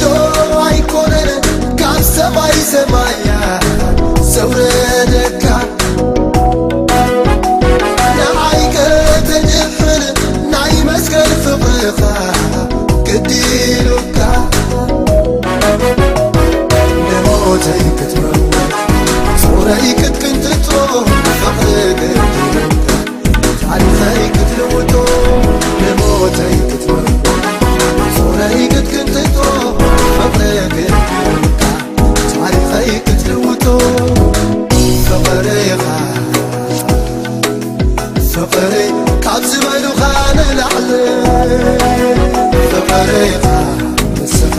ዶ ኣይኮነን ካብ ሰማይ ሰማያ ዘውረደካ፣ ንዓይ ከተድሕን ናይ መስቀል ፍቕርኻ ግዲ ኢሉካ፣ ንሞተይ ክትመውት ጾረይ ክትቅንጥጦ ፍቕሪ ግዲ ኢሉካ። ታሪኸይ ክትልውጦ ንሞተይ ክትመርዶ ጾረይ ክትቅንጥጦ ፍቕሪ ግድልካ። ታሪኸይ ክትልውጦ ፍቕርኻ ፍቕሪ ካብ ዝበሉኻ ንላዕሊ ፍቕርኻ ንስኻ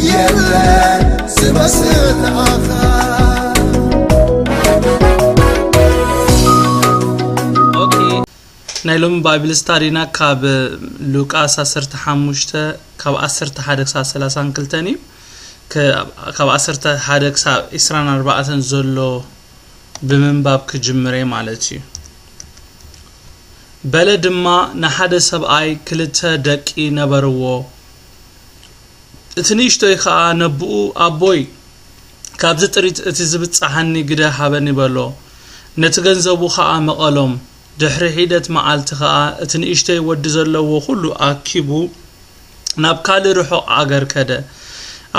የለን ዝመስል ንዓኻ። ናይ ሎሚ ባይብል ስታዲና ካብ ሉቃስ ዓሰርተ ሓሙሽተ ካብ ዓሰርተ ሓደ ክሳብ ሰላሳን ክልተን እዩ። ካብ ዓሰርተ ሓደ ክሳብ ዕስራን ኣርባዕተን ዘሎ ብምንባብ ክጅምር እየ ማለት እዩ። በለ ድማ ንሓደ ሰብኣይ ክልተ ደቂ ነበርዎ። እቲ ንእሽቶይ ኸኣ ነቦኡ ኣቦይ፣ ካብዚ ጥሪት እቲ ዝብጽሓኒ ግደ ሃበኒ በሎ። ነቲ ገንዘቡ ኸኣ መቐሎም። ድሕሪ ሒደት መዓልቲ ኸኣ እቲ ንእሽቶይ ወዲ ዘለዎ ኹሉ ኣኪቡ ናብ ካልእ ርሑቕ ኣገር ከደ።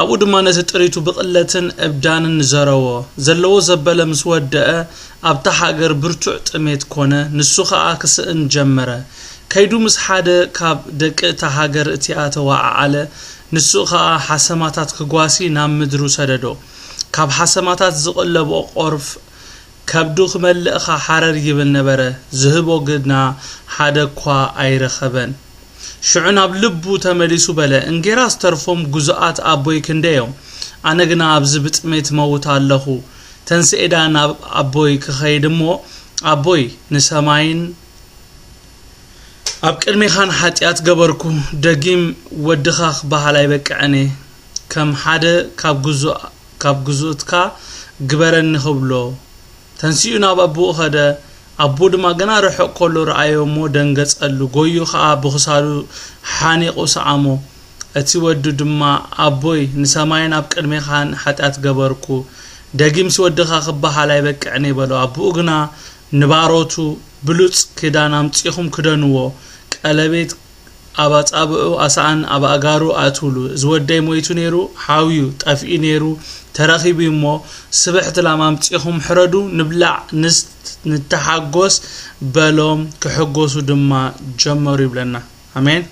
ኣብኡ ድማ ነቲ ጥሪቱ ብቕለትን ዕብዳንን ዘረዎ። ዘለዎ ዘበለ ምስ ወደአ ኣብታ ሃገር ብርቱዕ ጥሜት ኮነ። ንሱ ኸኣ ክስእን ጀመረ። ከይዱ ምስ ሓደ ካብ ደቂ እታ ሃገር እቲኣ ተወዓዓለ። ንሱ ኸኣ ሓሰማታት ክጓሲ ናብ ምድሩ ሰደዶ። ካብ ሓሰማታት ዝቕለቦ ቖርፍ ከብዱ ክመልእኻ ሓረር ይብል ነበረ፣ ዝህቦ ግና ሓደ እኳ ኣይረኸበን። ሽዑ ናብ ልቡ ተመሊሱ በለ፣ እንጌራ ዝተርፎም ግዙኣት ኣቦይ ክንደዮም? ኣነ ግና ኣብዚ ብጥሜት እመውት ኣለኹ። ተንስኤዳ ናብ ኣቦይ ክኸይድ እሞ፣ ኣቦይ፣ ንሰማይን ኣብ ቅድሜኻን ሓጢኣት ገበርኩ፣ ደጊም ወድኻ ክበሃል ኣይበቅዕን እየ። ከም ሓደ ካብ ግዙ ካብ ግዙእትካ ግበረኒ ክብሎ። ተንሲኡ ናብ ኣቦኡ ኸደ። ኣቦኡ ድማ ገና ርሑቕ ከሎ ረኣዮ እሞ ደንገጸሉ፣ ጎዩ ኸኣ ብኽሳዱ ሓኒቑ ሰዓሞ። እቲ ወዱ ድማ፣ ኣቦይ፣ ንሰማይን ኣብ ቅድሜኻን ሓጢኣት ገበርኩ፣ ደጊምሲ ወድኻ ክበሃል ኣይበቅዕን እየ በሎ። ኣቦኡ ግና ንባሮቱ፣ ብሉጽ ክዳን ኣምጺኹም ክደንዎ፣ ቀለቤት ኣብ ኣጻብዑ ኣሳእን ኣብ ኣእጋሩ ኣእትውሉ። እዚ ወደይ ሞይቱ ነይሩ፣ ሓውዩ፣ ጠፊኡ ነይሩ፣ ተረኺቡ እዩ እሞ፣ ስብሕቲ ላም ኣምጺኹም ሕረዱ፣ ንብላዕ፣ ንስት፣ ንተሓጎስ በሎም። ክሕጎሱ ድማ ጀመሩ ይብለና። ኣሜን።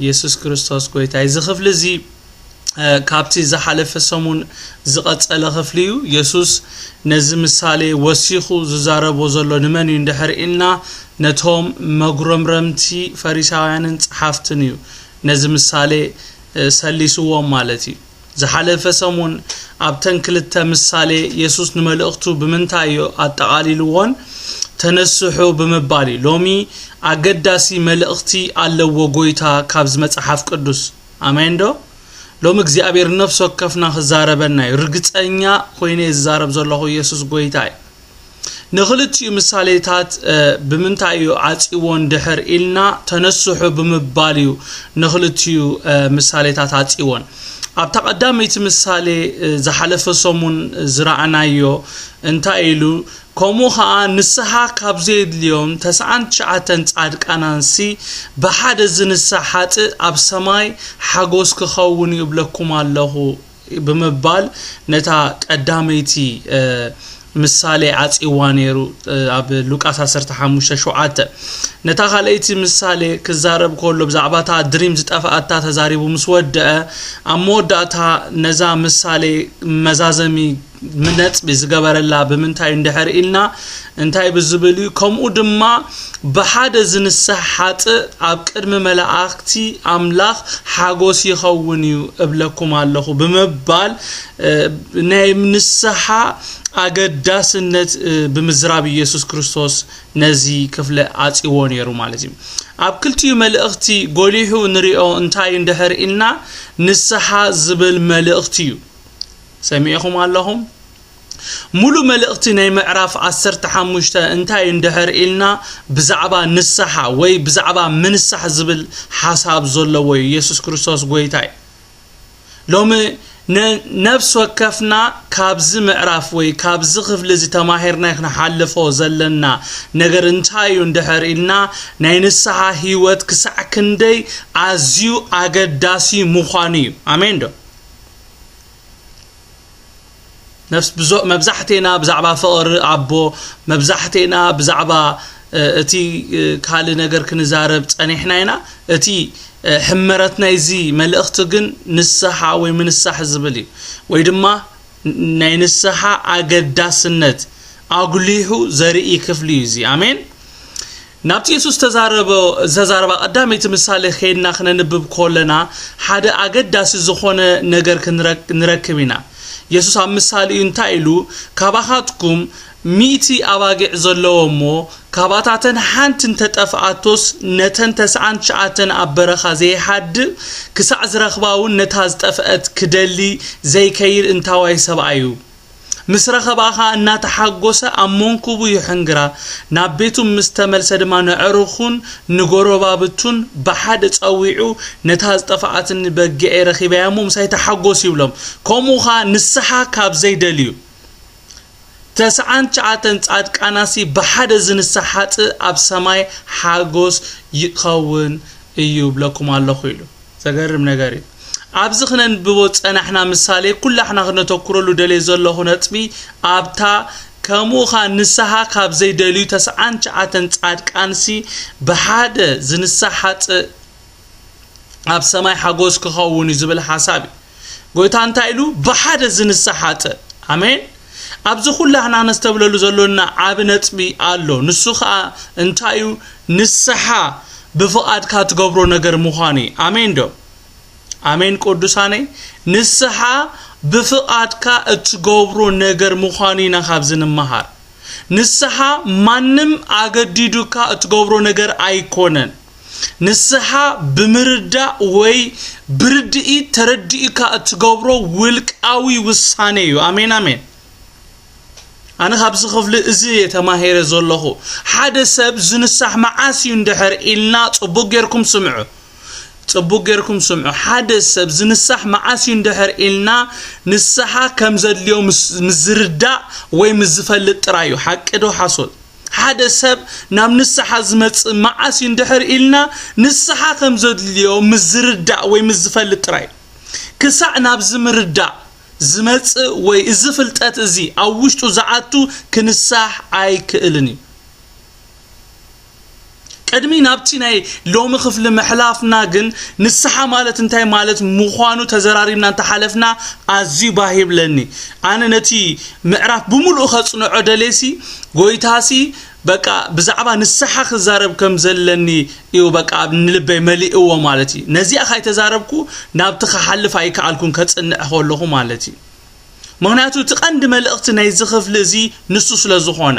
የሱስ ክርስቶስ ጎይታ እዩ። እዚ ክፍሊ እዚ ካብቲ ዝሓለፈ ሰሙን ዝቐጸለ ክፍሊ እዩ። የሱስ ነዚ ምሳሌ ወሲኹ ዝዛረቦ ዘሎ ንመን እዩ እንድሕር ኢልና፣ ነቶም መጉረምረምቲ ፈሪሳውያንን ጸሓፍትን እዩ ነዚ ምሳሌ ሰሊስዎም ማለት እዩ። ዝሓለፈ ሰሙን ኣብተን ክልተ ምሳሌ የሱስ ንመልእኽቱ ብምንታይ እዩ ኣጠቓሊልዎን ተነስሑ ብምባል እዩ። ሎሚ ኣገዳሲ መልእኽቲ ኣለዎ ጎይታ ካብዚ መጽሓፍ ቅዱስ። ኣሜን ዶ? ሎሚ እግዚኣብሔር ነፍሲ ወከፍና ክዛረበና እዩ። ርግጸኛ ኮይነ ዝዛረብ ዘለኹ የሱስ ጎይታ እዩ። ንኽልቲኡ ምሳሌታት ብምንታይ እዩ ዓጺዎ እንድሕር ኢልና፣ ተነስሑ ብምባል እዩ ንኽልቲኡ ምሳሌታት ዓጺዎን። ኣብታ ቀዳመይቲ ምሳሌ ዝሓለፈ ሰሙን ዝረኣናዮ እንታይ ኢሉ? ከምኡ ኸኣ ንስሓ ካብ ዘየድልዮም ተስዓን ትሽዓተን ጻድቃናንሲ ብሓደ ዝንሳሕ ሓጥእ ኣብ ሰማይ ሓጎስ ክኸውን እዩ እብለኩም ኣለኹ ብምባል ነታ ቀዳመይቲ ምሳሌ ዓጺዋ ነይሩ። ኣብ ሉቃስ ዓሰርተ ሓሙሽተ ሸውዓተ ነታ ካልኣይቲ ምሳሌ ክዛረብ ከሎ ብዛዕባ እታ ድሪም ዝጠፍኣታ ተዛሪቡ ምስ ወደአ፣ ኣብ መወዳእታ ነዛ ምሳሌ መዛዘሚ ነጥቢ ዝገበረላ ብምንታይ እንድሕር ኢልና፣ እንታይ ብዝብል እዩ? ከምኡ ድማ ብሓደ ዝንሳሕ ሓጥእ ኣብ ቅድሚ መላእኽቲ ኣምላኽ ሓጎስ ይኸውን እዩ እብለኩም ኣለኹ ብምባል ናይ ንስሓ ኣገዳስነት ብምዝራብ ኢየሱስ ክርስቶስ ነዚ ክፍለ ኣጽዎ ነይሩ ማለት እዩ። ኣብ ክልቲኡ መልእኽቲ ጎሊሑ ንሪኦ እንታይ እንድሕር ኢልና ንስሓ ዝብል መልእኽቲ እዩ። ሰሚዕኹም ኣለኹም? ሙሉ መልእኽቲ ናይ ምዕራፍ ዓሰርተ ሓሙሽተ እንታይ እዩ እንድሕር ኢልና፣ ብዛዕባ ንስሓ ወይ ብዛዕባ ምንሳሕ ዝብል ሓሳብ ዘለዎ እዩ። ኢየሱስ ክርስቶስ ጎይታ እዩ። ሎሚ ነ-፣ ነፍሲ ወከፍና ካብዚ ምዕራፍ ወይ ካብዚ ክፍሊ እዚ ተማሂርና ክንሓልፎ ዘለና ነገር እንታይ እዩ እንድሕር ኢልና፣ ናይ ንስሓ ህይወት ክሳዕ ክንደይ ኣዝዩ ኣገዳሲ ምዃኑ እዩ። ኣሜን ዶ? ነፍስ-፣ ብዙ-፣ መብዛሕቴና ብዛዕባ ፍቕሪ ኣቦ፣ መብዛሕቴና ብዛዕባ፣ እ፣ እቲ፣ እ፣ ካልእ ነገር ክንዛረብ ጸኒሕና ኢና። እቲ፣ እ፣ ሕመረት ናይዚ መልእኽቲ ግን ንስሓ ወይ ምንሳሕ ዝብል እዩ። ወይ ድማ ን-፣ ናይ ንስሓ ኣገዳስነት ኣጉሊሑ ዘርኢ ክፍሊ እዩ እዚ። ኣሜን። ናብቲ የሱስ ተዛረቦ-፣ ዝተዛረባ ቀዳመይቲ ምሳሌ ከይድና ክነንብብ ከለና፣ ሓደ ኣገዳሲ ዝኾነ ነገር ክንረክ-፣ ንረክብ ኢና። የሱስ ኣብ ምሳሌኡ እንታይ ኢሉ? "ካባኻትኩም ሚእቲ ኣባጊዕ ዘለዎ እሞ፣ ካብኣታተን ሓንቲ እንተጠፍኣቶስ፣ ነተን ተስዓን ትሽዓተን ኣብ በረኻ ዘይሃድእ ክሳዕ ዝረኽባ እውን፣ ነታ ዝጠፍአት ክደሊ ዘይከይድ እንታዋይ ሰብኣይ እዩ?" ምስ ረኸባ ኸኣ እናተሓጎሰ ኣብ መንኩቡ ይሕንግራ። ናብ ቤቱ ምስ ተመልሰ ድማ ንዕሩኹን ንጎረባብቱን ብሓደ ጸዊዑ፣ "ነታ ዝጠፍኣትኒ በጊዐይ ረኺበያ እሞ ምሳይ ተሓጎሱ" ይብሎም። ከምኡ ኸኣ ንስሓ ካብ ዘይደልዩ፣ ተስዓን ትሽዓተን ጻድቃናሲ ብሓደ ዝንሳሕ ሓጥእ ኣብ ሰማይ ሓጎስ ይኸውን እዩ እብለኩም ኣለኹ ኢሉ። ዘገርም ነገር እዩ። ኣብዚ ክነንብቦ ዝጸናሕና ምሳሌ፣ ኩላሕና ክነተኩረሉ ደልየ ዘለኹ ነጥቢ፣ ኣብታ ከምኡ ኸኣ ንስሓ ካብ ዘይደልዩ ተስዓን ትሽዓተን ጻድቃንሲ ብሓደ ዝንሳሕ ሓጥእ ኣብ ሰማይ ሓጎስ ክኸውን እዩ ዝብል ሓሳብ እዩ። ጎይታ እንታይ ኢሉ? ብሓደ ዝንሳሕ ሓጥእ። ኣሜን። ኣብዚ ኩላህና ነስተብለሉ ዘሎና ዓቢ ነጥቢ ኣሎ። ንሱ ኸኣ እንታይ እዩ? ንስሓ ብፍቓድካ ትገብሮ ነገር ምዃኑ እዩ። ኣሜን ዶ? ኣሜን ቅዱሳነይ። ንስሓ ብፍቓድካ እትገብሮ ነገር ምዃኑ ኢና ካብዚ ንምሃር። ንስሓ ማንም ኣገዲዱካ እትገብሮ ነገር ኣይኮነን። ንስሓ ብምርዳእ ወይ ብርድኢት ተረዲእካ እትገብሮ ውልቃዊ ውሳኔ እዩ። ኣሜን፣ ኣሜን። ኣነ ካብዚ ክፍሊ እዚ እየ ተማሂረ ዘለኹ። ሓደ ሰብ ዝንሳሕ መዓስ እዩ እንድሕር ኢልና፣ ጽቡቕ ጌርኩም ስምዑ። ጽቡቕ ጌርኩም ስምዑ። ሓደ ሰብ ዝንሳሕ መዓስ እዩ እንድሕር ኢልና፣ ንስሓ ከም ዘድልዮ ምስ፣ ምስ ዝርዳእ ወይ ምስ ዝፈልጥ ጥራይ እዩ። ሓቂ ዶ ሓሶት? ሓደ ሰብ ናብ ንስሓ ዝመጽእ መዓስ እዩ እንድሕር ኢልና፣ ንስሓ ከም ዘድልዮ ምስ ዝርዳእ ወይ ምስ ዝፈልጥ ጥራይ እዩ። ክሳዕ ናብዚ ምርዳእ ዝመጽእ ወይ እዚ ፍልጠት እዚ ኣብ ውሽጡ ዝኣቱ ክንሳሕ ኣይክእልን እዩ። ቅድሚ ናብቲ ናይ ሎሚ ክፍሊ ምሕላፍና ግን፣ ንስሓ ማለት እንታይ ማለት ምዃኑ ተዘራሪብና እንተሓለፍና ኣዝዩ ባህ ይብለኒ። ኣነ ነቲ ምዕራፍ ብምሉኡ ከጽንዖ ደልየሲ፣ ጎይታሲ በቃ ብዛዕባ ንስሓ ክዛረብ ከም ዘለኒ እዩ በቃ ኣብ ንልበይ መሊእዎ ማለት እዩ። ነዚኣ ካይተዛረብኩ ናብቲ ክሓልፍ ኣይከኣልኩን ከጽንዕ ከለኹ ማለት እዩ። ምኽንያቱ እቲ ቀንዲ መልእኽቲ ናይዚ ክፍሊ እዚ ንሱ ስለ ዝኾነ።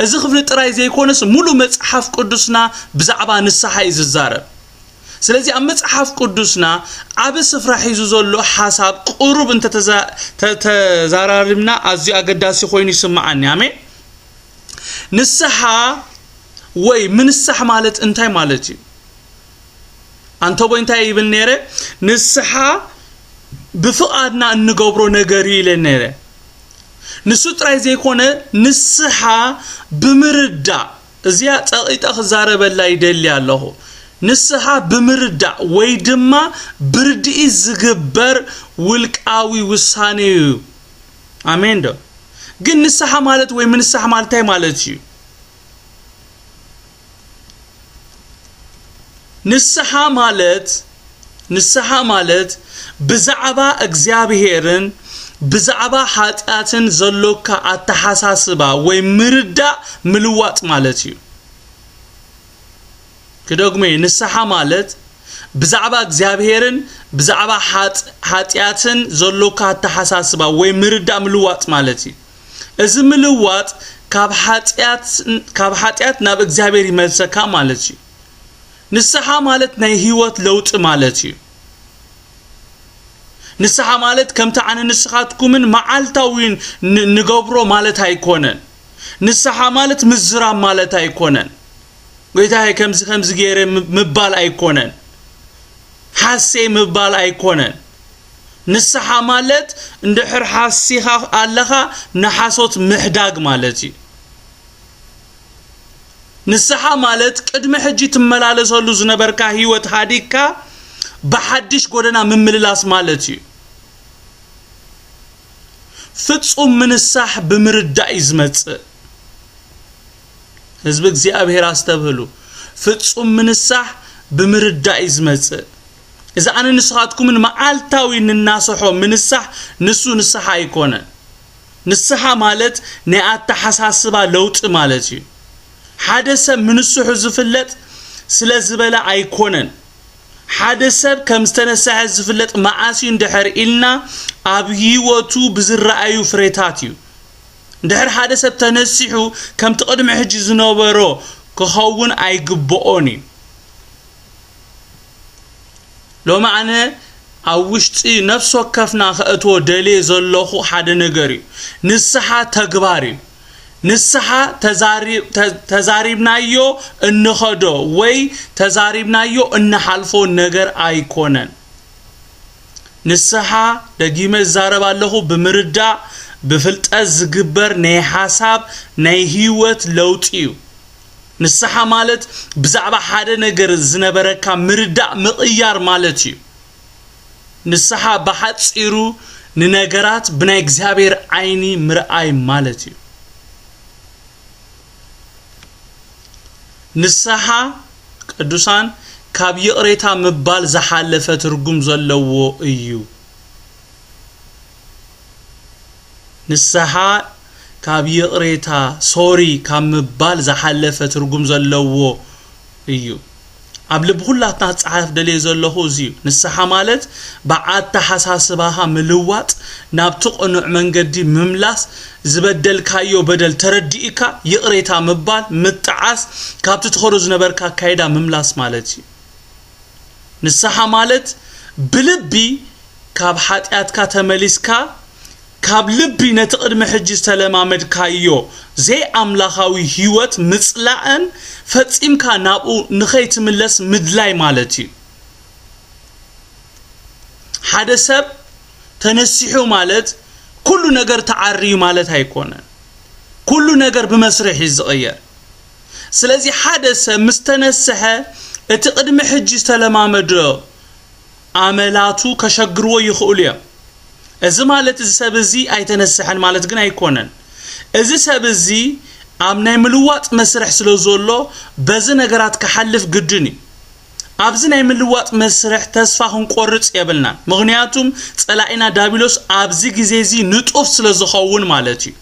እዚ ክፍሊ ጥራይ ዘይኮነስ፣ ሙሉእ መጽሓፍ ቅዱስና ብዛዕባ ንስሓ እዩ ዝዛረብ። ስለዚ ኣብ መጽሓፍ ቅዱስና ዓቢ ስፍራ ሒዙ ዘሎ ሓሳብ ቅሩብ እንተተዛ-፣ ተ-፣ ተዛራሪብና ኣዝዩ ኣገዳሲ ኮይኑ ይስምዓኒ። ኣሜን። ንስሓ ወይ ምንሳሕ ማለት እንታይ ማለት እዩ? ኣንቶቦ እንታይ ይብል ነይረ? ንስሓ ብፍቓድና እንገብሮ ነገር እዩ ኢለ ነይረ። ንሱ ጥራይ ዘይኮነ፣ ንስሓ ብምርዳእ፣ እዚኣ ጸቒጠ ክዛረበላ ይደሊ ኣለኹ። ንስሓ ብምርዳእ ወይ ድማ ብርድኢት ዝግበር ውልቃዊ ውሳኔ እዩ። ኣሜን ዶ? ግን ንስሓ ማለት ወይ ምንሳሕ ማለት እንታይ ማለት እዩ? ንስሓ ማለት፣ ንስሓ ማለት ብዛዕባ እግዚኣብሄርን ብዛዕባ ሓጢኣትን ዘሎካ ኣተሓሳስባ ወይ ምርዳእ ምልዋጥ ማለት እዩ። ክደግሞ እየ፣ ንስሓ ማለት ብዛዕባ እግዚኣብሄርን ብዛዕባ ሓጥ-፣ ሓጢኣትን ዘሎካ ኣተሓሳስባ ወይ ምርዳእ ምልዋጥ ማለት እዩ። እዚ ምልዋጥ ካብ ሓጢኣት፣ ካብ ሓጢኣት ናብ እግዚኣብሔር ይመልሰካ ማለት እዩ። ንስሓ ማለት ናይ ህይወት ለውጢ ማለት እዩ። ንስሓ ማለት ከምቲ ኣነ ንስኻትኩምን መዓልታዊ ን-፣ ንገብሮ ማለት ኣይኮነን። ንስሓ ማለት ምዝራብ ማለት ኣይኮነን። "ጎይታዬ፣ ከምዚ ከምዚ ገይረ" ም-፣ ምባል ኣይኮነን። "ሓሴ" ምባል ኣይኮነን። ንስሓ ማለት እንድሕር ሓሲኻ ኣለኻ ንሓሶት ምሕዳግ ማለት እዩ። ንስሓ ማለት ቅድሚ ሕጂ ትመላለሰሉ ዝነበርካ ህይወት ሃዲግካ ብሓድሽ ጎደና ምምልላስ ማለት እዩ። ፍጹም ምንሳሕ ብምርዳእ እዩ ዝመጽእ። ህዝቢ እግዚኣብሔር ኣስተብህሉ። ፍጹም ምንሳሕ ብምርዳእ እዩ ዝመጽእ። እዚ ኣነ ንስኻትኩምን መዓልታዊ ንናስሖ ምንሳሕ ንሱ ንስሓ ኣይኮነን። ንስሓ ማለት ናይ ኣተሓሳስባ ለውጢ ማለት እዩ። ሓደ ሰብ ምንስሑ ዝፍለጥ ስለ ዝበለ ኣይኮነን። ሓደ ሰብ ከም ዝተነስሐ ዝፍለጥ መዓስ እዩ እንድሕር ኢልና፣ ኣብ ህይወቱ ብዝረኣዩ ፍሬታት እዩ። እንድሕር ሓደ ሰብ ተነሲሑ ከምቲ ቅድሚ ሕጂ ዝነበሮ ክኸውን ኣይግብኦን እዩ። ሎሚ ኣነ ኣብ ውሽጢ ነፍሲ ወከፍና ከእትዎ ደልየ ዘለኹ ሓደ ነገር እዩ። ንስሓ ተግባር እዩ። ንስሓ ተዛሪ-፣ ተ-፣ ተዛሪብናዮ እንኸዶ ወይ ተዛሪብናዮ እንሓልፎ ነገር ኣይኮነን። ንስሓ፣ ደጊመ እዛረብ ኣለኹ፣ ብምርዳእ፣ ብፍልጠት ዝግበር ናይ ሓሳብ፣ ናይ ህይወት ለውጢ እዩ። ንስሓ ማለት ብዛዕባ ሓደ ነገር ዝነበረካ ምርዳእ፣ ምቕያር ማለት እዩ። ንስሓ ብሓጺሩ ንነገራት ብናይ እግዚኣብሔር ዓይኒ ምርኣይ ማለት እዩ። ንስሓ፣ ቅዱሳን፣ ካብ ይቕሬታ ምባል ዝሓለፈ ትርጉም ዘለዎ እዩ። ንስሓ ካብ ይቕሬታ፣ ሶሪ፣ ካብ ምባል ዝሓለፈ ትርጉም ዘለዎ እዩ። ኣብ ልቢ ኩላትና ክጸሓፍ ደልየ ዘለኹ እዚ እዩ። ንስሓ ማለት ብኣተሓሳስባኻ ምልዋጥ፣ ናብቲ ቅኑዕ መንገዲ ምምላስ፣ ዝበደልካዮ በደል ተረዲእካ ይቕሬታ ምባል፣ ምጥዓስ፣ ካብቲ ትኸዶ ዝነበርካ ኣካይዳ ምምላስ ማለት እዩ። ንስሓ ማለት ብልቢ ካብ ሓጢኣትካ ተመሊስካ፣ ካብ ልቢ ነቲ ቅድሚ ሕጂ ዝተለማመድካዮ ዘይኣምላኻዊ ህይወት ምጽላእን ፈጺምካ ናብኡ ንኸይትምለስ ምድላይ ማለት እዩ። ሓደ ሰብ ተነሲሑ ማለት ኩሉ ነገር ተዓርዩ ማለት ኣይኮነን። ኩሉ ነገር ብመስርሕ እዩ ዝቕየር። ስለዚ ሓደ ሰብ ምስ ተነስሐ እቲ ቅድሚ ሕጂ ዝተለማመዶ ኣመላቱ ከሸግርዎ ይኽእሉ እዮም። እዚ ማለት እዚ ሰብ እዚ ኣይተነስሐን ማለት ግን ኣይኮነን። እዚ ሰብ እዚ ኣብ ናይ ምልዋጥ መስርሕ ስለ ዘሎ በዚ ነገራት ክሓልፍ ግድን እዩ። ኣብዚ ናይ ምልዋጥ መስርሕ ተስፋ ክንቆርጽ የብልናን። ምኽንያቱም ጸላኢና ዳቢሎስ ኣብዚ ግዜ እዚ ንጡፍ ስለ ዝኸውን ማለት እዩ።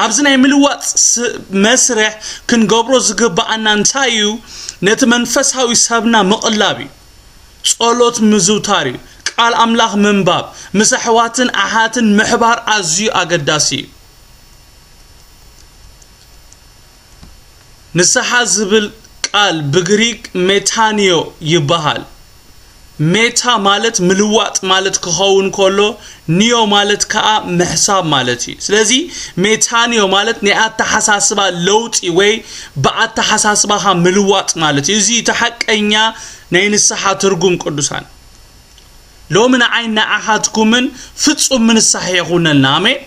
ኣብዚ ናይ ምልዋጥ ስ-፣ መስርሕ ክንገብሮ ዝግብኣና እንታይ እዩ? ነቲ መንፈሳዊ ሰብና ምቕላብ እዩ። ጸሎት ምዝውታር እዩ። ቃል ኣምላኽ ምንባብ፣ ምስ ኣሕዋትን ኣሓትን ምሕባር ኣዝዩ ኣገዳሲ እዩ። ንስሓ ዝብል ቃል ብግሪክ ሜታንዮ ይበሃል። ሜታ ማለት ምልዋጥ ማለት ክኸውን ከሎ፣ ኒዮ ማለት ከኣ ምሕሳብ ማለት እዩ። ስለዚ ሜታንዮ ማለት ናይ ኣተሓሳስባ ለውጢ ወይ ብኣተሓሳስባኻ ምልዋጥ ማለት እዩ። እዚ እቲ ሓቀኛ ናይ ንስሓ ትርጉም ቅዱሳን። ሎሚ ንዓይ ንዓኻትኩምን ፍጹም ምንሳሕ ይኹነልና። ኣሜን።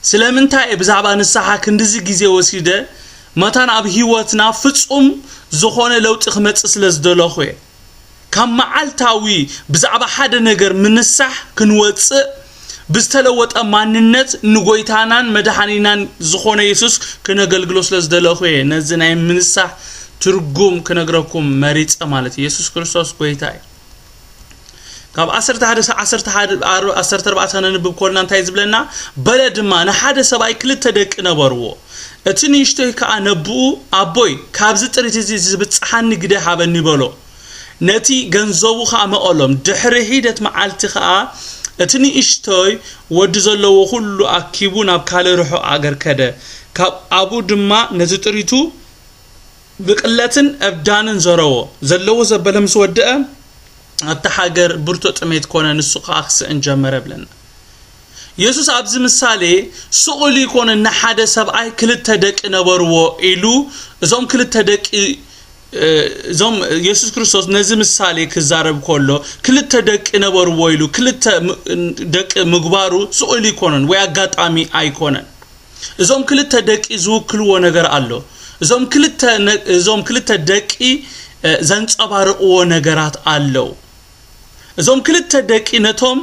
ስለምንታይ እየ ብዛዕባ ንስሓ ክንድዚ ግዜ ወሲደ? መታን ኣብ ህይወትና ፍጹም ዝኾነ ለውጢ ክመጽእ ስለ ዝደለኹ እየ። ካብ መዓልታዊ ብዛዕባ ሓደ ነገር ምንሳሕ ክንወጽእ፣ ብዝተለወጠ ማንነት ንጎይታናን መድሓኒናን ዝኾነ የሱስ ክነገልግሎ ስለ ዝደለኹ እየ ነዚ ናይ ምንሳሕ ትርጉም ክነግረኩም መሪጸ ማለት እዩ። የሱስ ክርስቶስ ጎይታ እዩ። ካብ ዓሰርተ ሓደ፣ ዓሰርተ ሓደ፣ ዓር-፣ ዓሰርተ ኣርባዕተ ከነንብብ ኮልና እንታይ ዝብለና? በለ ድማ፣ ንሓደ ሰብኣይ ክልተ ደቂ ነበርዎ። እቲ ንእሽቶይ ከኣ ነብኡ፣ ኣቦይ፣ ካብዚ ጥሪት እዚ ዝብጽሓኒ ግደ ሃበኒ በሎ። ነቲ ገንዘቡ ከኣ መቐሎም። ድሕሪ ሒደት መዓልቲ ከኣ እቲ ንእሽቶይ ወዲ ዘለዎ ኩሉ ኣኪቡ ናብ ካልእ ርሑቕ ኣገር ከደ። ካብ ኣብኡ ድማ ነቲ ጥሪቱ ብቅለትን ዕብዳንን ዘረዎ። ዘለዎ ዘበለ ምስ ወድአ፣ ኣብቲ ሃገር ብርቱዕ ጥሜት ኮነ፣ ንሱ ከኣ ክስእን ጀመረ ብለና። የሱስ ኣብዚ ምሳሌ ስቕ ኢሉ ኣይኮነን ንሓደ ሰብኣይ ክልተ ደቂ ነበርዎ ኢሉ፣ እዞም ክልተ ደቂ፣ እ፣ እዞም የሱስ ክርስቶስ ነዚ ምሳሌ ክዛረብ ከሎ ክልተ ደቂ ነበርዎ ኢሉ ክልተ ም-፣ ደቂ ምግባሩ ስቕ ኢሉ ኣይኮነን ወይ ኣጋጣሚ ኣይኮነን። እዞም ክልተ ደቂ ዝውክልዎ ነገር ኣሎ። እዞም ክልተ ነ-፣ እዞም ክልተ ደቂ፣ እ፣ ዘንጸባርቕዎ ነገራት ኣለዉ። እዞም ክልተ ደቂ ነቶም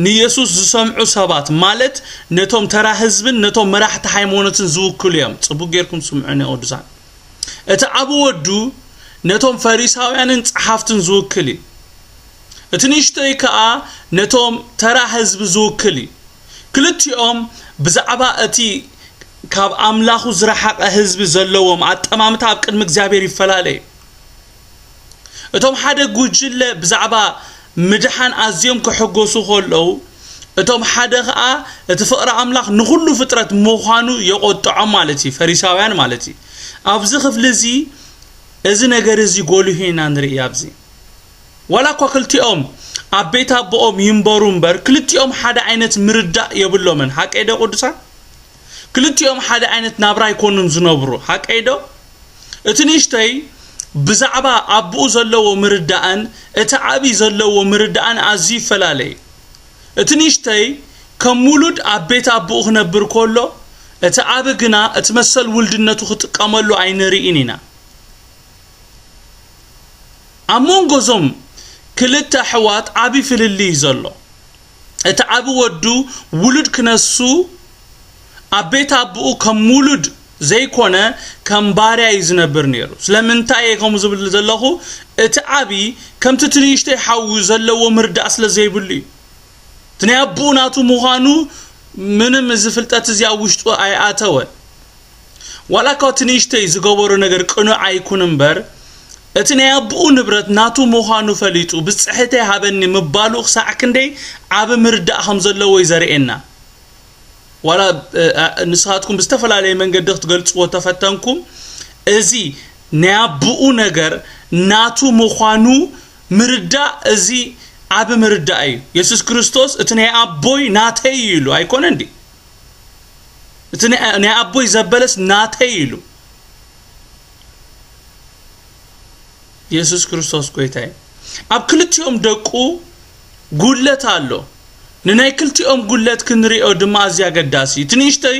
ንየሱስ ዝሰምዑ ሰባት፣ ማለት ነቶም ተራ ህዝብን ነቶም መራሕቲ ሃይማኖትን ዝውክሉ እዮም። ጽቡቕ ጌርኩም ስምዑኒ ቅዱሳን። እቲ ዓቢ ወዱ ነቶም ፈሪሳውያንን ጸሓፍትን ዝውክል እዩ። እቲ ንእሽቶይ ከኣ ነቶም ተራ ህዝቢ ዝውክል እዩ። ክልቲኦም ብዛዕባ እቲ ካብ ኣምላኹ ዝረሓቐ ህዝቢ ዘለዎም ኣጠማምታ ኣብ ቅድሚ እግዚኣብሔር ይፈላለ እዩ። እቶም ሓደ ጉጅለ ብዛዕባ ምድሓን ኣዝዮም ክሕጎሱ ከለዉ፣ እቶም ሓደ ኸኣ እቲ ፍቕሪ ኣምላኽ ንኹሉ ፍጥረት ምዃኑ የቖጥዖም ማለት እዩ፣ ፈሪሳውያን ማለት እዩ። ኣብዚ ክፍሊ እዚ፣ እዚ ነገር እዚ ጎሊሁ ኢና ንርኢ ኣብዚ። ዋላ እኳ ክልቲኦም ኣብ ቤት ኣቦኦም ይንበሩ እምበር፣ ክልቲኦም ሓደ ዓይነት ምርዳእ የብሎምን። ሓቀይ ዶ ቅዱሳን? ክልቲኦም ሓደ ዓይነት ናብራ ኣይኮኑን ዝነብሩ። ሓቀይ ዶ? እቲ ንእሽተይ ብዛዕባ ኣቦኡ ዘለዎ ምርዳእን እቲ ዓቢ ዘለዎ ምርዳእን ኣዝዩ ይፈላለ እዩ። እቲ ንእሽተይ ከም ውሉድ ኣብ ቤት ኣቦኡ ክነብር ከሎ፣ እቲ ዓቢ ግና እቲ መሰል ውልድነቱ ክጥቀመሉ ኣይንርኢን ኢና። ኣብ መንጎ እዞም ክልተ ኣሕዋት ዓቢ ፍልልይ እዩ ዘሎ። እቲ ዓቢ ወዱ ውሉድ ክነሱ ኣብ ቤት ኣቦኡ ከም ውሉድ ዘይኮነ ከም ባርያ እዩ ዝነብር ነይሩ። ስለምንታይ እየ ከምኡ ዝብል ዘለኹ? እቲ ዓቢ ከምቲ እቲ ንእሽተይ ሓዉ ዘለዎ ምርዳእ ስለ ዘይብሉ እዩ። እቲ ናይ ኣቦኡ ናቱ ምዃኑ ምንም እዚ ፍልጠት እዚ ኣብ ውሽጡ ኣይኣተወን። ዋላ እኳ እቲ ንእሽተይ ዝገበሮ ነገር ቅኑዕ ኣይኩን እምበር፣ እቲ ናይ ኣቦኡ ንብረት ናቱ ምዃኑ ፈሊጡ፣ "ብጽሕተይ ሃበኒ" ምባሉ ክሳዕ ክንደይ ዓቢ ምርዳእ ከም ዘለዎ እዩ ዘርእየና። ዋላ፣ እ፣ እ፣ ንስኻትኩም ብዝተፈላለየ መንገዲ ክትገልጽዎ ተፈተንኩም፣ እዚ ናይ ኣቦኡ ነገር ናቱ ምዃኑ ምርዳእ፣ እዚ ዓቢ ምርዳእ እዩ። የሱስ ክርስቶስ፣ "እቲ ናይ ኣቦይ ናተይ እዩ" ኢሉ ኣይኮነን ድዩ? "እቲ ናይ፣ ናይ ኣቦይ ዘበለስ ናተይ" ኢሉ። የሱስ ክርስቶስ ጎይታ እዩ። ኣብ ክልቲኦም ደቁ ጉድለት ኣሎ። ንናይ ክልቲኦም ጉድለት ክንሪኦ ድማ ኣዝዩ ኣገዳሲ እዩ። እቲ ንእሽተይ፣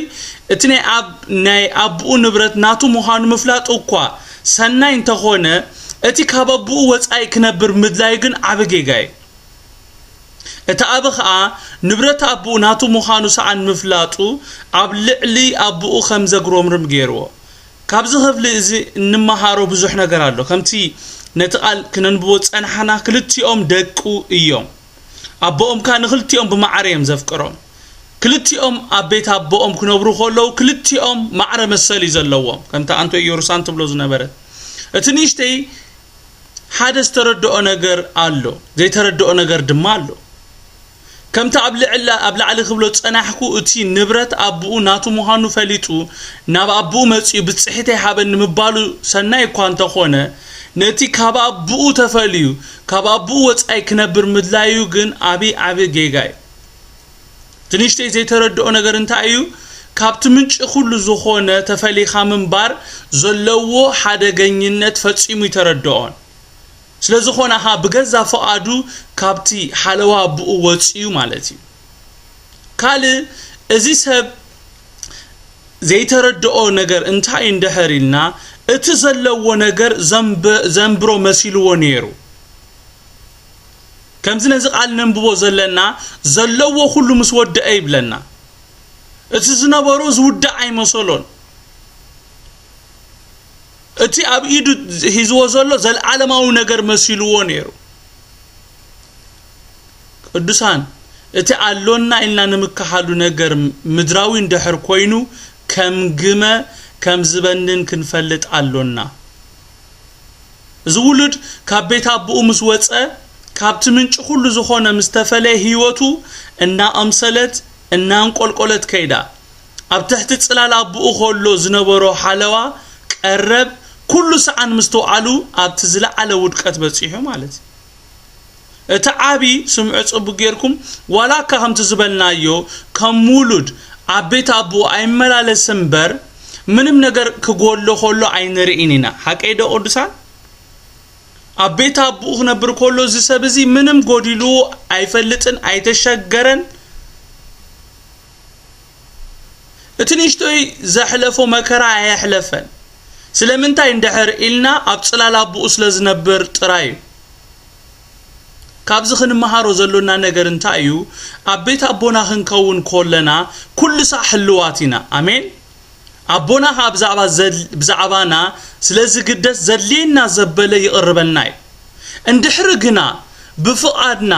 እቲ ናይ ኣብ-፣ ናይ ኣቦኡ ንብረት ናቱ ምዃኑ ምፍላጡ እኳ ሰናይ እንተኾነ፣ እቲ ካብ ኣቦኡ ወጻኢ ክነብር ምድላዩ ግን ዓቢ ጌጋ እዩ። እቲ ዓቢ ኸኣ ንብረት ኣቦኡ ናቱ ምዃኑ ሰኣን ምፍላጡ ኣብ ልዕሊ ኣቦኡ ከም ዘጉረምርም ገይርዎ። ካብዚ ክፍሊ እዚ እንመሃሮ ብዙሕ ነገር ኣሎ። ከምቲ ነቲ ቃል ክነንብቦ ዝጸናሕና፣ ክልቲኦም ደቁ እዮም። ኣቦኦም ከኣ ንክልቲኦም ብማዕረ እዮም ዘፍቅሮም። ክልቲኦም ኣብ ቤት ኣቦኦም ክነብሩ ከለዉ፣ ክልቲኦም ማዕረ መሰል እዩ ዘለዎም። ከምቲ ኣንቶ ኢየሩሳን ትብሎ ዝነበረት። እቲ ንእሽተይ ሓደ ዝተረድኦ ነገር ኣሎ፣ ዘይተረድኦ ነገር ድማ ኣሎ። ከምቲ ኣብ ልዕሊ፣ ኣብ ላዕሊ ክብሎ ዝጸናሕኩ፣ እቲ ንብረት ኣቦኡ ናቱ ምዃኑ ፈሊጡ፣ ናብ ኣቦኡ መጺኡ፣ "ብጽሒተይ ሃበኒ" ምባሉ ሰናይ እኳ እንተኾነ፣ ነቲ ካብ ኣቦኡ ተፈልዩ፣ ካብ ኣቦኡ ወጻኢ ክነብር ምድላዩ ግን ዓቢ፣ ዓቢ ጌጋ እዩ። እቲ ንእሽተይ ዘይተረድኦ ነገር እንታይ እዩ? ካብቲ ምንጪ ኩሉ ዝኾነ ተፈሊኻ ምንባር ዘለዎ ሓደገኝነት ፈጺሙ ኣይተረድኦን። ስለ ዝኾነ ኸኣ ብገዛ ፍቓዱ ካብቲ ሓለዋ ኣቦኡ ወጺኡ ማለት እዩ። ካልእ፣ እዚ ሰብ ዘይተረድኦ ነገር እንታይ እንድሕር ኢልና፣ እቲ ዘለዎ ነገር ዘንብ-፣ ዘንብሮ መሲልዎ ነይሩ። ከምዚ ነዚ ቃል ነንብቦ ዘለና፣ ዘለዎ ኩሉ ምስ ወደአ ይብለና። እቲ ዝነበሮ ዝውዳእ ኣይመሰሎን። እቲ ኣብ ኢዱ ሒዝዎ ዘሎ ዘልዓለማዊ ነገር መሲልዎ ነይሩ። ቅዱሳን፣ እቲ ኣሎና ኢልና ንምክሓሉ ነገር ምድራዊ እንድሕር ኮይኑ፣ ከም ግመ ከም ዝበንን ክንፈልጥ ኣሎና። እዚ ውሉድ ካብ ቤት ኣቦኡ ምስ ወጸ፣ ካብቲ ምንጪ ኩሉ ዝኾነ ምስ ተፈለየ፣ ህይወቱ እናቐምሰለት፣ እናንቆልቆለት ከይዳ። ኣብ ትሕቲ ጽላል ኣቦኡ ከሎ ዝነበሮ ሓለዋ፣ ቀረብ፣ ኩሉ ሰኣን ምስትውዓሉ ኣብቲ ዝለዓለ ውድቀት በጺሑ ማለት እዩ። እቲ ዓቢ፣ ስምዑ ጽቡቕ ጌርኩም፣ ዋላ እካ ከምቲ ዝበልናዮ፣ ከም ውሉድ ኣብ ቤት ኣቦኡ ኣይመላለስ እምበር፣ ምንም ነገር ክጎሎ ከሎ ኣይንርእን ኢና። ሓቀይ ዶ ቅዱሳን? ኣብ ቤት ኣቦኡ ክነብር ከሎ፣ እዚ ሰብ እዚ ምንም ጎዲሉ ኣይፈልጥን፣ ኣይተሸገረን። እቲ ንእሽቶይ ዘሕለፎ መከራ ኣየሕለፈን። ስለምንታይ እንድሕር ኢልና፣ ኣብ ጽላል ኣቦኡ ስለ ዝነብር ጥራይ እዩ። ካብዚ ክንመሃሮ ዘሎና ነገር እንታይ እዩ? ኣብ ቤት ኣቦና ክንከውን ከለና፣ ኩሉ ሳዕ ህልዋት ኢና። ኣሜን። ኣቦና ኸኣ ብዛዕባ ዘል-፣ ብዛዕባና ስለ ዝግደስ፣ ዘድልየና ዘበለ ይቕርበልና እዩ። እንድሕሪ ግና ብፍቓድና፣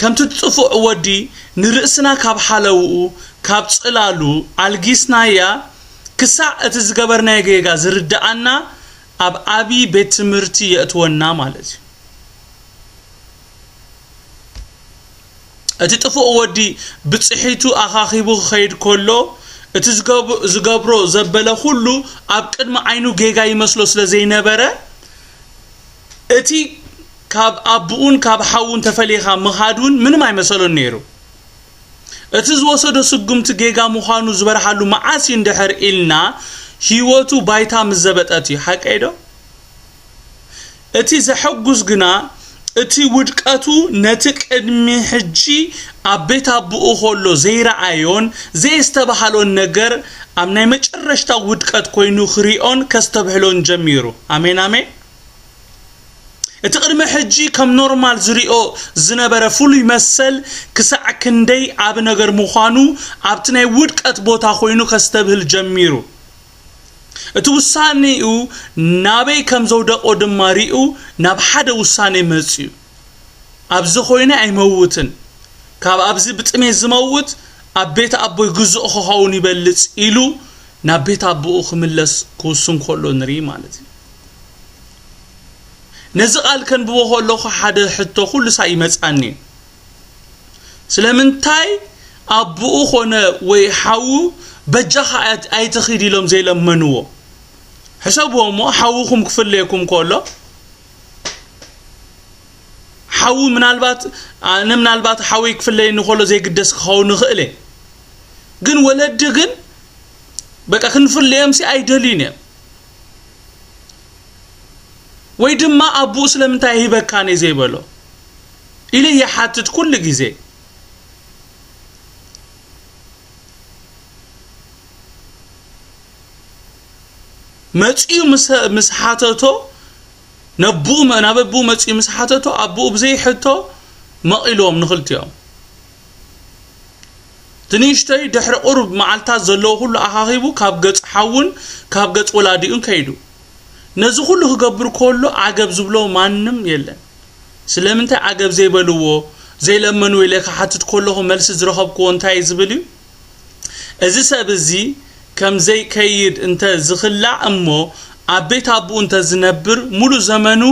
ከምቲ ጥፉእ ወዲ፣ ንርእስና ካብ ሓለውኡ፣ ካብ ጽላሉ ኣልጊስናያ፣ ክሳዕ እቲ ዝገበርናዮ ጌጋ ዝርድኣና፣ ኣብ ዓቢ ቤት ትምህርቲ የእትወና ማለት እዩ። እቲ ጥፉእ ወዲ ብጽሒቱ ኣኻኺቡ ክኸይድ ከሎ፣ እቲ ዝገብ-፣ ዝገብሮ ዘበለ ኩሉ ኣብ ቅድሚ ዓይኑ ጌጋ ይመስሎ ስለ ዘይነበረ፣ እቲ ካብ ኣቡኡን ካብ ሓዉን ተፈሊኻ ምኻድ እውን ምንም ኣይመሰሎን ነይሩ። እቲ ዝወሰዶ ስጉምቲ ጌጋ ምዃኑ ዝበርሃሉ መዓስ እዩ እንድሕር ኢልና፣ ህይወቱ ባይታ ምስ ዘበጠት እዩ። ሓቀይ ዶ? እቲ ዘሐጉስ ግና፣ እቲ ውድቀቱ ነቲ ቅድሚ ሕጂ ኣብ ቤት ኣቦኡ ከሎ ዘይረኣዮን ዘየስተባሃሎን ነገር፣ ኣብ ናይ መጨረሽታ ውድቀት ኮይኑ ክሪኦን ከስተብህሎን ጀሚሩ። ኣሜን፣ ኣሜን። እቲ ቅድሚ ሕጂ ከም ኖርማል ዝሪኦ ዝነበረ ፍሉይ መሰል፣ ክሳዕ ክንደይ ዓቢ ነገር ምዃኑ ኣብቲ ናይ ውድቀት ቦታ ኮይኑ ከስተብህል ጀሚሩ። እቲ ውሳኔኡ ናበይ ከም ዘውደቆ ድማ ሪኡ፣ ናብ ሓደ ውሳኔ መጺኡ። ኣብዚ ኮይነ ኣይመውትን፣ ካብ ኣብዚ ብጥሜት ዝመውት ኣብ ቤት ኣቦይ ግዙእ ክኸውን ይበልጽ ኢሉ ናብ ቤት ኣቦኡ ክምለስ ክውስን ከሎ ንርኢ ማለት እዩ። ነዚ ቃል ከንብቦ ከለኹ ሓደ ሕቶ ኩሉ ሳዕ ይመጻኒ እዩ። ስለምንታይ ኣቦኡ ኾነ ወይ ሓዉ በጃኻ ኣት-፣ ኣይትኺድ ኢሎም ዘይለመንዎ? ሕሰብዎ እሞ፣ ሓውኹም ክፍለየኩም ከሎ፣ ሓዉ ምናልባት፣ ኣነ ምናልባት ሓወይ ክፍለየኒ ከሎ ዘይግደስ ክኸውን ይኽእል እየ። ግን ወለዲ ግን በቃ ክንፍለዮም ሲ ኣይደልዩን እዮም። ወይ ድማ ኣቦኡ ስለምንታይ ሂበካኒ ዘይበሎ ኢለ ይሓትት ኩሉ ግዜ። መጺኡ ምስ፣ ምስ ሓተቶ፣ ነቦኡ መ-፣ ናብ ኣቦኡ መጺኡ ምስ ሓተቶ፣ ኣቦኡ ብዘይ ሕቶ መቒልዎም ንኽልቲኦም። እቲ ንእሽተይ ድሕሪ ቁሩብ መዓልታት ዘለዎ ኩሉ ኣኻኺቡ ካብ ገጽ ሓዉን ካብ ገጽ ወላዲኡን ከይዱ። ነዚ ኩሉ ክገብር ከሎ ዓገብ ዝብሎ ማንም የለን። ስለምንታይ ዓገብ ዘይበልዎ፣ ዘይለመንዎ ኢለ ክሓትት ከለኹ መልሲ ዝረኸብክዎ እንታይ እዩ ዝብል እዩ? እዚ ሰብ እዚ ከም ዘይከይድ እንተ ዝኽላእ እሞ ኣብ ቤት ኣቦኡ እንተ ዝነብር፣ ሙሉእ ዘመኑ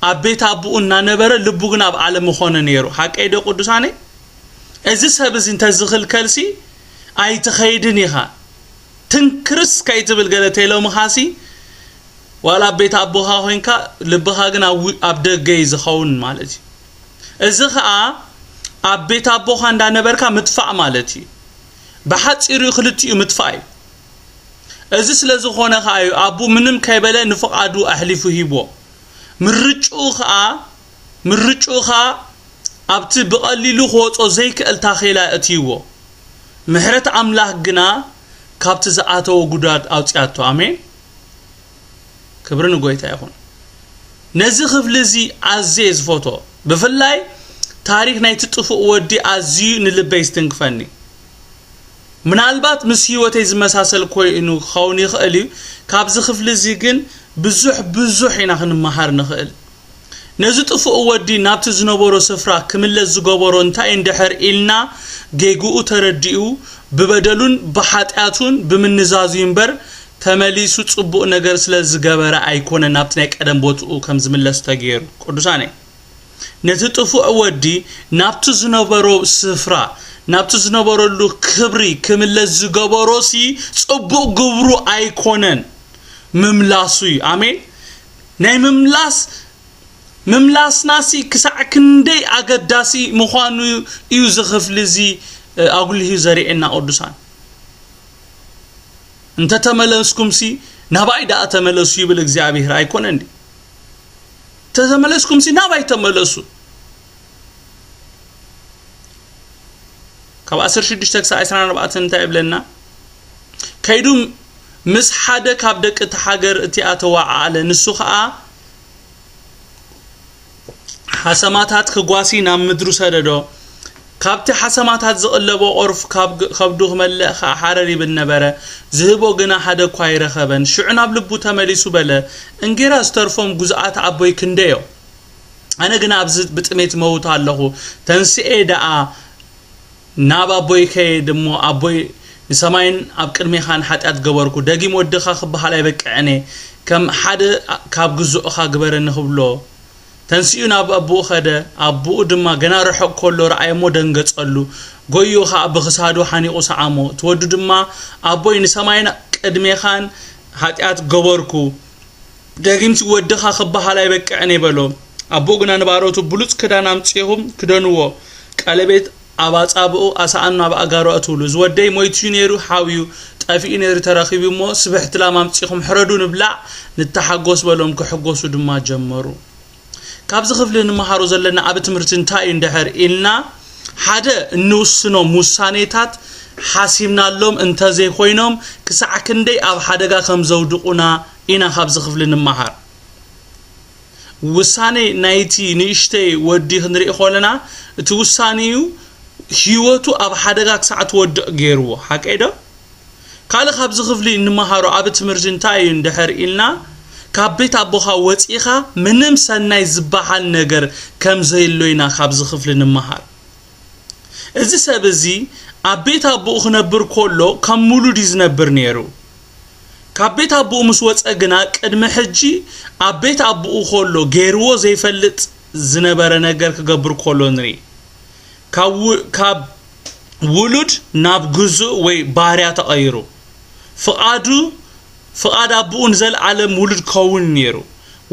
ኣብ ቤት ኣቦኡ እናነበረ ልቡ ግን ኣብ ዓለም ምኾነ ነይሩ። ሓቀይ ዶ ቅዱሳነይ? እዚ ሰብ እዚ እንተ ዝኽልከልሲ ኣይትኸይድን ኢኻ። ትንክርስ ከይትብል ገለ ተይሎምኻሲ፣ ዋላ ኣብ ቤት ኣቦኻ ኮይንካ ልብኻ ግን ኣብ ው-፣ ኣብ ደገ እዩ ዝኸውን ማለት እዩ። እዚ ኸኣ ኣብ ቤት ኣቦኻ እንዳነበርካ ምጥፋእ ማለት እዩ። ብሓጺሩ ክልቲኡ ምጥፋእ እዩ። እዚ ስለ ዝኾነ ኸኣ እዩ ኣቡ ምንም ከይበለ ንፍቓዱ ኣሕሊፉ ሂብዎ። ምርጭኡ ኸኣ፣ ምርጭኡ ኸኣ ኣብቲ ብቐሊሉ ክወጾ ዘይክእል ታኼላ እትይዎ። ምሕረት ኣምላኽ ግና ካብቲ ዝኣተዎ ጉዳት ኣውጺኣቶ። ኣሜን። ክብሪ ንጎይታ ይኹን። ነዚ ክፍሊ እዚ ኣዝየ ዝፈትዎ። ብፍላይ ታሪኽ ናይቲ ጥፉእ ወዲ ኣዝዩ ንልበይ ዝትንክፈኒ። ምናልባት ምስ ህይወተይ ዝመሳሰል ኮይኑ ክኸውን ይኽእል እዩ። ካብዚ ክፍሊ እዚ ግን ብዙሕ፣ ብዙሕ ኢና ክንመሃር ንኽእል። ነዚ ጥፉእ ወዲ ናብቲ ዝነበሮ ስፍራ ክምለስ ዝገበሮ እንታይ እንድሕር ኢልና፣ ጌግኡ ተረዲኡ፣ ብበደሉን ብሓጢኣቱን ብምንዛዙ እምበር፣ ተመሊሱ ጽቡቕ ነገር ስለ ዝገበረ ኣይኮነን ናብቲ ናይ ቀደም ቦትኡ ከም ዝምለስ ተገይሩ። ቅዱሳነይ፣ ነቲ ጥፉእ ወዲ ናብቲ ዝነበሮ ስፍራ፣ ናብቲ ዝነበረሉ ክብሪ ክምለስ ዝገበሮሲ ጽቡቕ ግብሩ ኣይኮነን፣ ምምላሱ እዩ። ኣሜን። ናይ ምምላስ ምምላስናሲ ክሳዕ ክንደይ ኣገዳሲ ምዃኑ እዩ እዚ ክፍሊ እዚ ኣጉሊሁ ዘርእየና። ቅዱሳን፣ እንተተመለስኩምሲ ናባይ ደኣ ተመለሱ ይብል እግዚኣብሔር፣ ኣይኮነን ድዩ? እንተተመለስኩምሲ ናባይ ተመለሱ። ካብ ዓሰርተ ሽዱሽተ ክሳብ ዕስራን ኣርባዕተን እንታይ ይብለና? ከይዱ ምስ ሓደ ካብ ደቂ እቲ ሃገር እቲኣ ተዋዓዓለ። ንሱ ኸኣ ሓሰማታት ክጓሲ ናብ ምድሩ ሰደዶ። ካብቲ ሓሰማታት ዝቕለቦ ቖርፍ ካብ ግ-፣ ከብዱ ክመልእ ኸኣ ሓረር ይብል ነበረ። ዝህቦ ግና ሓደ እኳ ኣይረኸበን። ሽዑ ናብ ልቡ ተመሊሱ በለ፣ "እንጌራ ዝተርፎም ጉዝኣት ኣቦይ ክንደዮ? ኣነ ግና ኣብዚ ብጥሜት መውት ኣለኹ። ተንስኤ ደኣ ናብ ኣቦይ ከየድ እሞ፣ ኣቦይ፣ ንሰማይን ኣብ ቅድሜኻን ሓጢኣት ገበርኩ። ደጊም ወድኻ ክበሃል ኣይበቅዕን እየ። ከም ሓደ ካብ ግዙእኻ ግበረኒ" ክብሎ ተንሲኡ ናብ ኣቦኡ ኸደ። ኣቦኡ ድማ ገና ርሑቕ ከሎ ረኣየ እሞ ደንገጸሉ። ጎይኡ ኸኣ ብኽሳዱ ሓኒቑ ሰዓሞ። እቲ ወዱ ድማ፣ "ኣቦይ፣ ንሰማይን ቅድሜኻን ሓጢኣት ገበርኩ። ደጊምሲ ወድኻ ክበሃል ኣይበቅዕን እየ" በሎ። ኣቦኡ ግና ንባሮቱ፣ "ብሉጽ ክዳን ኣምጺኹም ክደንዎ፣ ቀለቤት ኣብ ኣጻብኡ፣ ኣሳእኑ ኣብ ኣእጋሩ ኣእትውሉ። እዚ ወደይ ሞይቱ እዩ ነይሩ፣ ሓውዩ፣ ጠፊኡ ነይሩ፣ ተረኺቡ እሞ፣ ስብሕቲ ላም ኣምጺኹም ሕረዱ፣ ንብላዕ፣ ንተሓጎስ" በሎም። ክሕጎሱ ድማ ጀመሩ። ካብዚ ክፍሊ እንመሃሮ ዘለና ዓቢ ትምህርቲ እንታይ እዩ እንድሕር ኢልና፣ ሓደ እንውስኖም ውሳኔታት ሓሲብናሎም እንተዘይኮይኖም፣ ክሳዕ ክንደይ ኣብ ሓደጋ ከም ዘውድቑና ኢና ካብዚ ክፍሊ እንመሃር። ውሳኔ ናይቲ ንእሽተይ ወዲ ክንርኢ ከለና፣ እቲ ውሳኔኡ ህይወቱ ኣብ ሓደጋ ክሳዕ ትወድቕ ገይርዎ። ሓቀይ ዶ? ካልእ ካብዚ ክፍሊ እንመሃሮ ዓቢ ትምህርቲ እንታይ እዩ እንድሕር ኢልና፣ ካብ ቤት ኣቦኻ ወጺኻ ምንም ሰናይ ዝበሃል ነገር ከም ዘየሎ ኢና ካብዚ ክፍሊ እንመሃር። እዚ ሰብ እዚ ኣብ ቤት ኣቦኡ ክነብር ከሎ ከም ሙሉድ እዩ ዝነብር ነይሩ። ካብ ቤት ኣቦኡ ምስ ወጸ ግና፣ ቅድሚ ሕጂ ኣብ ቤት ኣቦኡ ከሎ ገይርዎ ዘይፈልጥ ዝነበረ ነገር ክገብር ከሎ ንርኢ። ካብ ው-፣ ካብ ውሉድ ናብ ግዙእ ወይ ባርያ ተቐይሩ። ፍቓዱ፣ ፍቓድ ኣቦኡ ንዘለዓለም ውሉድ ክኸውን ነይሩ።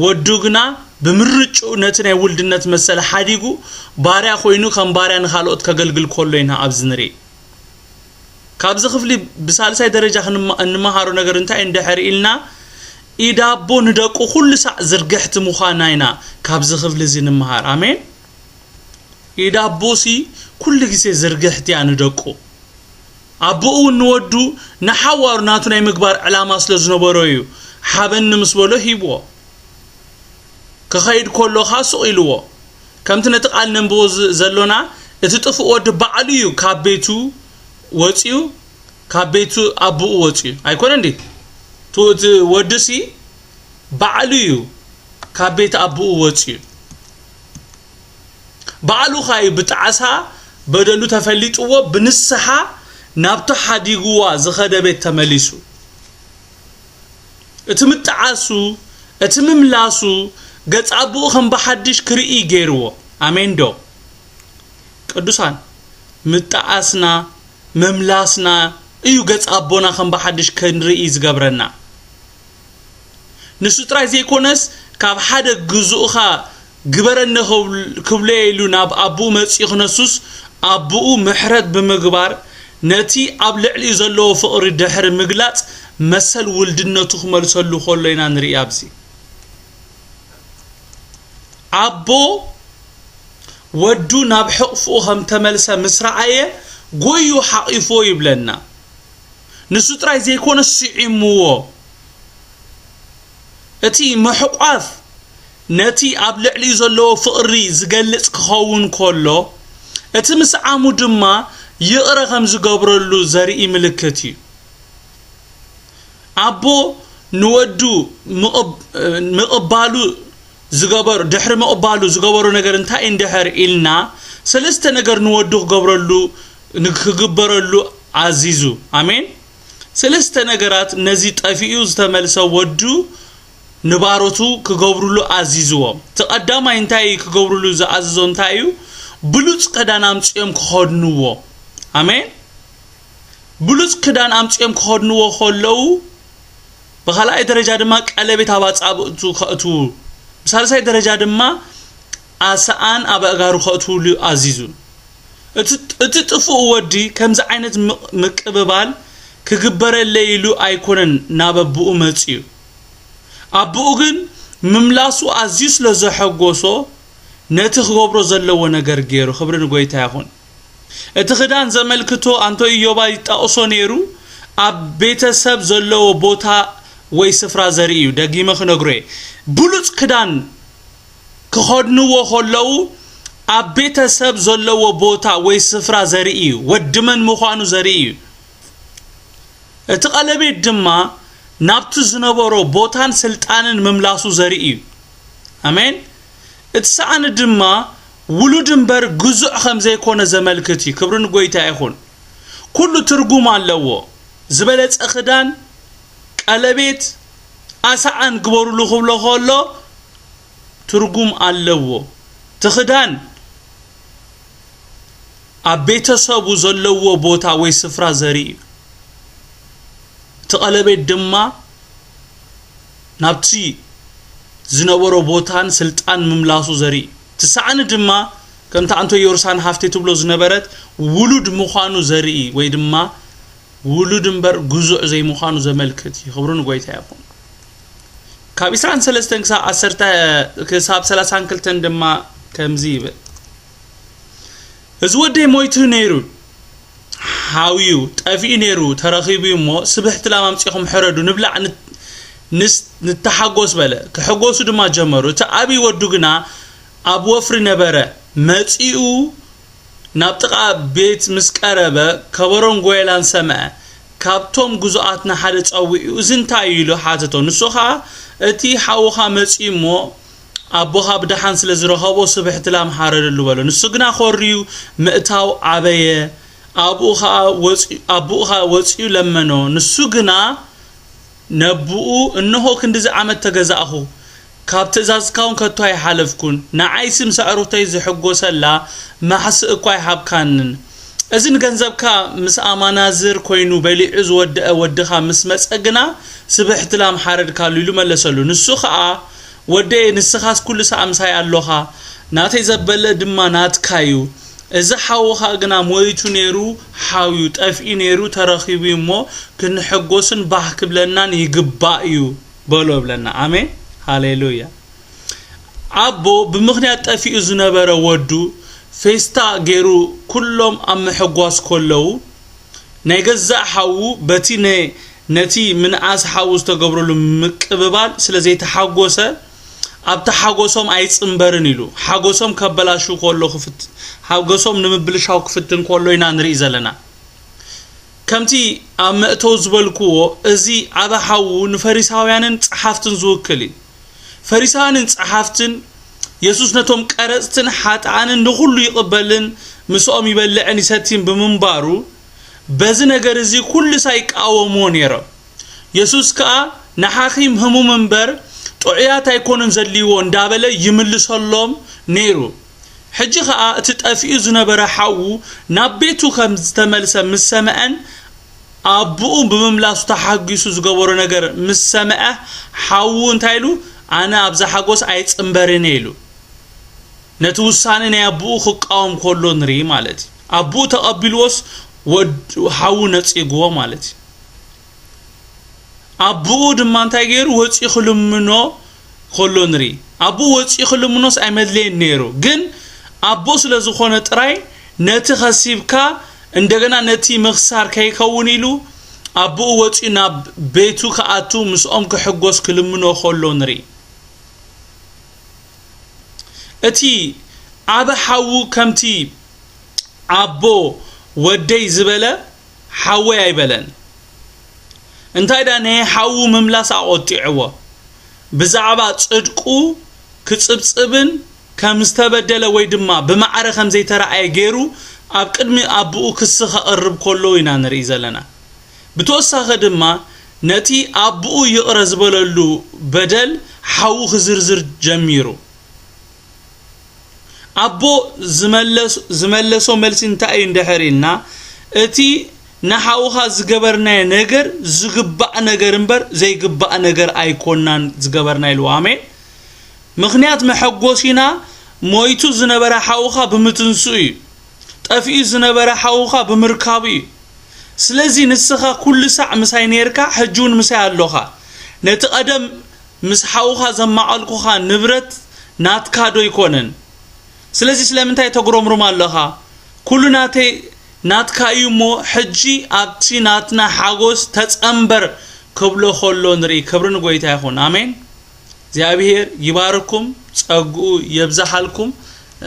ወዱ ግና ብምርጭኡ ነቲ ናይ ውልድነት መሰል ሓዲጉ፣ ባርያ ኮይኑ ከም ባርያ ንኻልኦት ከገልግል ከሎ ኢና ኣብዚ ንርኢ። ካብዚ ክፍሊ ብሳልሳይ ደረጃ ክንማ-፣ እንመሃሮ ነገር እንታይ እንድሕር ኢልና፣ ኢድ ኣቦ ንደቁ ኩሉ ሳዕ ዝርግሕቲ ምዃና ኢና ካብዚ ክፍሊ እዚ ንምሃር። ኣሜን። ኢድ ኣቦሲ ኩሉ ግዜ ዝርግሕቲ እያ ንደቁ። ኣቦኡ እውን ንወዱ ንሓዋሩ ናቱ ናይ ምግባር ዕላማ ስለ ዝነበሮ እዩ፣ "ሓበኒ" ምስ በሎ ሂብዎ። ክኸይድ ከሎ ኸኣ ስቕ ኢልዎ። ከምቲ ነቲ ቃል ነንብቦ ዝ-፣ ዘሎና፣ እቲ ጥፉእ ወዲ ባዕሉ እዩ ካብ ቤቱ ወጺኡ፣ ካብ ቤቱ ኣቦኡ ወጺኡ። ኣይኮነን ድዩ? ቱ-፣ እቲ ወድሲ ባዕሉ እዩ ካብ ቤት ኣቦኡ ወጺኡ። ባዕሉ ኸኣ እዩ ብጣዕሳ በደሉ ተፈሊጥዎ፣ ብንስሓ ናብቲ ሓዲግዋ ዝኸደ ቤት ተመሊሱ። እቲ ምጥዓሱ፣ እቲ ምምላሱ፣ ገጽ ኣቦኡ ከም ብሓድሽ ክርኢ ገይርዎ። ኣሜን ዶ? ቅዱሳን፣ ምጥዓስና፣ ምምላስና እዩ ገጽ ኣቦና ከም ብሓድሽ ክንርኢ ዝገብረና። ንሱ ጥራይ ዘይኮነስ፣ ካብ ሓደ ግዙእኻ ግበረኒ ክብል-፣ ክብሎ ኢሉ ናብ ኣቦኡ መጺኡ ክነሱስ፣ ኣቦኡ ምሕረት ብምግባር፣ ነቲ ኣብ ልዕሊኡ ዘለዎ ፍቕሪ ድሕሪ ምግላጽ፣ መሰል ውልድነቱ ክመልሰሉ ከሎ ኢና ንርኢ ኣብዚ። ኣቦ ወዱ ናብ ሕቕፍኡ ከም ተመልሰ ምስ ረኣየ፣ ጎዩ ሓቒፎ ይብለና። ንሱ ጥራይ ዘይኮነ ስዒምዎ። እቲ ምሕቋፍ ነቲ ኣብ ልዕሊኡ ዘለዎ ፍቕሪ ዝገልጽ ክኸውን ከሎ፣ እቲ ምስዓሙ ድማ ይቕረ ከም ዝገብረሉ ዘርኢ ምልክት እዩ። ኣቦ ንወዱ ምቕብ-፣ ምቕባሉ ዝገበሮ፣ ድሕሪ ምቕባሉ ዝገበሮ ነገር እንታይ እንድሕር ኢልና፣ ሰለስተ ነገር ንወዱ ክገብረሉ፣ ክግበረሉ ኣዚዙ። ኣሜን። ሰለስተ ነገራት ነዚ ጠፊኡ ዝተመልሰ ወዱ ንባሮቱ ክገብሩሉ ኣዚዝዎም። እቲ ቀዳማይ እንታይ ክገብሩሉ ዝኣዘዞ እንታይ እዩ? ብሉጽ ክዳን ኣምጺኦም ክኸድንዎ። ኣሜን። ብሉጽ ክዳን ኣምጺኦም ክኸድንዎ ከለዉ፣ ብኻልኣይ ደረጃ ድማ ቀለቤት ኣብ ኣጻብዕቱ ከእትዉ፣ ብሳልሳይ ደረጃ ድማ ኣሰኣን ኣብ ኣእጋሩ ከእትውሉ ኣዚዙ። እቲ፣ እቲ ጥፉእ ወዲ ከምዚ ዓይነት ምቕ-፣ ምቅብባል ክግበረለይ ኢሉ ኣይኮነን ናብ ኣቦኡ መጺኡ። ኣቦኡ ግን ምምላሱ ኣዝዩ ስለ ዘሐጎሶ ነቲ ክገብሮ ዘለዎ ነገር ገይሩ። ክብሪ ንጎይታ ይኹን። እቲ ክዳን ዘመልክቶ ኣንቶ ኢዮባ ይጣቕሶ ነይሩ፣ ኣብ ቤተሰብ ዘለዎ ቦታ ወይ ስፍራ ዘርኢ እዩ። ደጊመ ክነግሮ እየ። ብሉጽ ክዳን ክኸድንዎ ከለዉ ኣብ ቤተሰብ ዘለዎ ቦታ ወይ ስፍራ ዘርኢ እዩ። ወዲ መን ምዃኑ ዘርኢ እዩ። እቲ ቀለቤት ድማ ናብቲ ዝነበሮ ቦታን ስልጣንን ምምላሱ ዘርኢ እዩ። ኣሜን። እቲ ሰኣን ድማ ውሉድ እምበር ግዙዕ ከም ዘይኮነ ዘመልክት እዩ። ክብሪ ንጎይታ ይኹን። ኩሉ ትርጉም ኣለዎ። ዝበለጸ ክዳን፣ ቀለቤት፣ ኣሰኣን ግበሩሉ ክብሎ ከሎ ትርጉም ኣለዎ። እቲ ክዳን ኣብ ቤተሰቡ ዘለዎ ቦታ ወይ ስፍራ ዘርኢ እዩ። እቲ ቀለቤት ድማ ናብቲ ዝነበሮ ቦታን ስልጣን ምምላሱ ዘርኢ እዩ። እቲ ሰኣን ድማ ከምቲ ኣንቶ ዮርሳን ሃፍቴ ትብሎ ዝነበረት ውሉድ ምዃኑ ዘርኢ ወይ ድማ ውሉድ እምበር ግዙዕ ዘይምዃኑ ዘመልክት እዩ። ክብሪ ንጎይታ ይኹን። ካብ ዕስራን ሰለስተን ክሳብ ዓሰርተ፣ ክሳብ ሰላሳን ክልተን ድማ ከምዚ ይብል። እዚ ወደይ ሞይቱ ነይሩ፣ ሓውዩ፣ ጠፊኡ ነይሩ፣ ተረኺቡ እዩ እሞ፣ ስብሕቲ ላም ኣምጺኹም ሕረዱ፣ ንብላዕ፣ ን-፣ ንስ-፣ ንተሓጎስ በለ። ክሕጎሱ ድማ ጀመሩ። እቲ ዓብዪ ወዱ ግና ኣብ ወፍሪ ነበረ። መጺኡ ናብ ጥቓ ቤት ምስ ቀረበ፣ ከበሮን ጎየላን ሰምዐ። ካብቶም ግዙኣት ንሓደ ጸዊዑ፣ "እዚ እንታይ እዩ?" ኢሉ ሓተቶ። ንሱ ኸኣ፣ "እቲ ሓውኻ መጺኡ እሞ፣ ኣቦኻ ብደሓን ስለ ዝረኸቦ፣ ስብሕቲ ላም ሓረደሉ" በሎ። ንሱ ግና ኾርዩ ምእታው ኣበየ። ኣብኡ ኸኣ ወጺ-፣ ኣቦኡ ኸኣ ወጺኡ ለመኖ። ንሱ ግና ነብኡ፣ "እንሆ ክንድዚ ዓመት ተገዛእኹ፣ ካብ ትእዛዝካ እውን ከቶ ኣይሓለፍኩን። ንዓይሲ ምስ ኣዕሩኽተይ ዝሕጎሰላ ማሕስእ እኳ ኣይሃብካንን። እዚ ንገንዘብካ ምስ ኣማናዝር ኮይኑ በሊዑ ዝወደአ ወድኻ ምስ መጸ ግና ስብሕቲ ላም ሓረድካሉ" ኢሉ መለሰሉ። ንሱ ኸኣ፣ "ወደየ፣ ንስኻስ ኩሉ ሳዕ ምሳይ ኣሎኻ፣ ናተይ ዘበለ ድማ ናትካ እዩ። እዚ ሓውኻ ግና ሞይቱ ነይሩ፣ ሓውዩ፣ ጠፊኡ ነይሩ፣ ተረኺቡ እዩ እሞ፣ ክንሕጎስን ባህ ክብለናን ይግባእ እዩ" በሎ ይብለና። ኣሜን። ሃሌሉያ። ኣቦ ብምኽንያት ጠፊኡ ዝነበረ ወዱ ፌስታ ገይሩ ኩሎም ኣብ ምሕጓስ ከለዉ፣ ናይ ገዛእ ሓዉ በቲ ነ-፣ ነቲ ምንኣስ ሓዉ ዝተገብረሉ ምቅብባል ስለ ዘይተሓጎሰ፣ ኣብቲ ሓጎሶም ኣይጽንበርን ኢሉ። ሓጎሶም ከበላሹ ከሎ ክፍት-፣ ሓጎሶም ንምብልሻው ክፍትን ከሎ ኢና ንርኢ ዘለና። ከምቲ ኣብ መእተው ዝበልክዎ፣ እዚ ዓቢ ሓዉ ንፈሪሳውያንን ጸሓፍትን ዝውክል እዩ። ፈሪሳውያንን ጸሓፍትን፣ የሱስ ነቶም ቀረጽትን ሓጥኣንን ንኹሉ ይቕበልን ምስኦም ይበልዕን ይሰትይን ብምንባሩ፣ በዚ ነገር እዚ ኩሉ ሳዕ ይቃወምዎ ነይሮም። የሱስ ከኣ፣ "ንሓኪም ህሙም እምበር ጥዑያት ኣይኮኑን ዘድልይዎ" እንዳበለ ይምልሰሎም ነይሩ። ሕጂ ኸኣ እቲ ጠፊኡ ዝነበረ ሓዉ ናብ ቤቱ ከም ዝተመልሰ ምስ ሰምዐን ኣቦኡ ብምምላሱ ተሓጒሱ ዝገበሮ ነገር ምስ ሰምዐ፣ ሓዉ እንታይ ኢሉ? "ኣነ ኣብዛ ሓጎስ ኣይጽንበርን እየ" ኢሉ። ነቲ ውሳኔ ናይ ኣቦኡ ክቃወም ከሎ ንርኢ ማለት እዩ። ኣቦኡ ተቐቢልዎስ ወድ-፣ ሓዉ ነጺግዎ ማለት እዩ። ኣቦኡ ድማ እንታይ ገይሩ? ወጺኡ ክልምኖ ከሎ ንርኢ። ኣቦኡ ወጺኡ ክልምኖስ ኣይመድለየን ነይሩ። ግን ኣቦኡ ስለ ዝኾነ ጥራይ ነቲ ከሲብካ እንደገና ነቲ ምኽሳር ከይከውን ኢሉ ኣቦኡ ወጺኡ ናብ ቤቱ ክኣቱ ምስኦም ክሕጎስ ክልምኖ ከሎ ንርኢ። እቲ ዓቢ ሓዉ ከምቲ ኣቦ ወደይ ዝበለ ሓወይ ኣይበለን። እንታይ ደኣ ናይ ሓዉ ምምላስ ኣቖጢዕዎ። ብዛዕባ ጽድቁ ክጽብጽብን ከም ዝተበደለ ወይ ድማ ብማዕረ ከም ዘይተራእየ ገይሩ ኣብ ቅድሚ ኣቦኡ ክሲ ከቕርብ ከሎ ኢና ንርኢ ዘለና። ብተወሳኺ ድማ ነቲ ኣቦኡ ይቕረ ዝበለሉ በደል ሓዉ ክዝርዝር ጀሚሩ። ኣቦ ዝመለስ-፣ ዝመለሶ መልሲ እንታይ እዩ እንድሕር ኢልና፣ "እቲ ንሓውኻ ዝገበርናዮ ነገር ዝግባእ ነገር እምበር ዘይግባእ ነገር ኣይኮናን ዝገበርና" ኢልዎ። ኣሜን። ምኽንያት መሐጎሲና ሞይቱ ዝነበረ ሓውኻ ብምትንስኡ እዩ። ጠፊኡ ዝነበረ ሓውኻ ብምርካቡ እዩ። ስለዚ ንስኻ ኩሉ ሳዕ ምሳይ ነይርካ፣ ሕጂ እውን ምሳይ ኣሎኻ። ነቲ ቀደም ምስ ሓውኻ ዘማቐልኩኻ ንብረት ናትካ ዶ ኣይኮነን? ስለዚ ስለምንታይ ተጉረምርም ኣለኻ? ኩሉ ናተይ ናትካ እዩ እሞ፣ ሕጂ ኣብቲ ናትና ሓጎስ ተጸንበር ክብሎ ከሎ ንርኢ። ክብሪ ንጎይታ ይኹን። ኣሜን። እግዚኣብሔር ይባርኩም፣ ጸግኡ የብዝሓልኩም።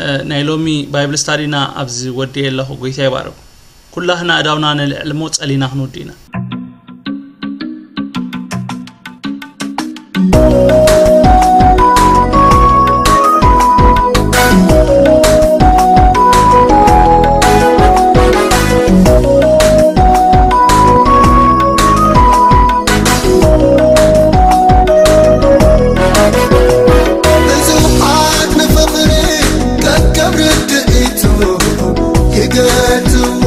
እ፣ ናይ ሎሚ ባይብል ስታዲና ኣብዚ ወዲኤ ኣለኹ። ጎይታ ይባርኩም። ኩላህና ኣእዳውና ነልዕል እሞ ጸሊና ክንውዲ ኢና። ብዙሓት ንፍቕሪ ከከም ርድኢቱ ይገልጽዎ፣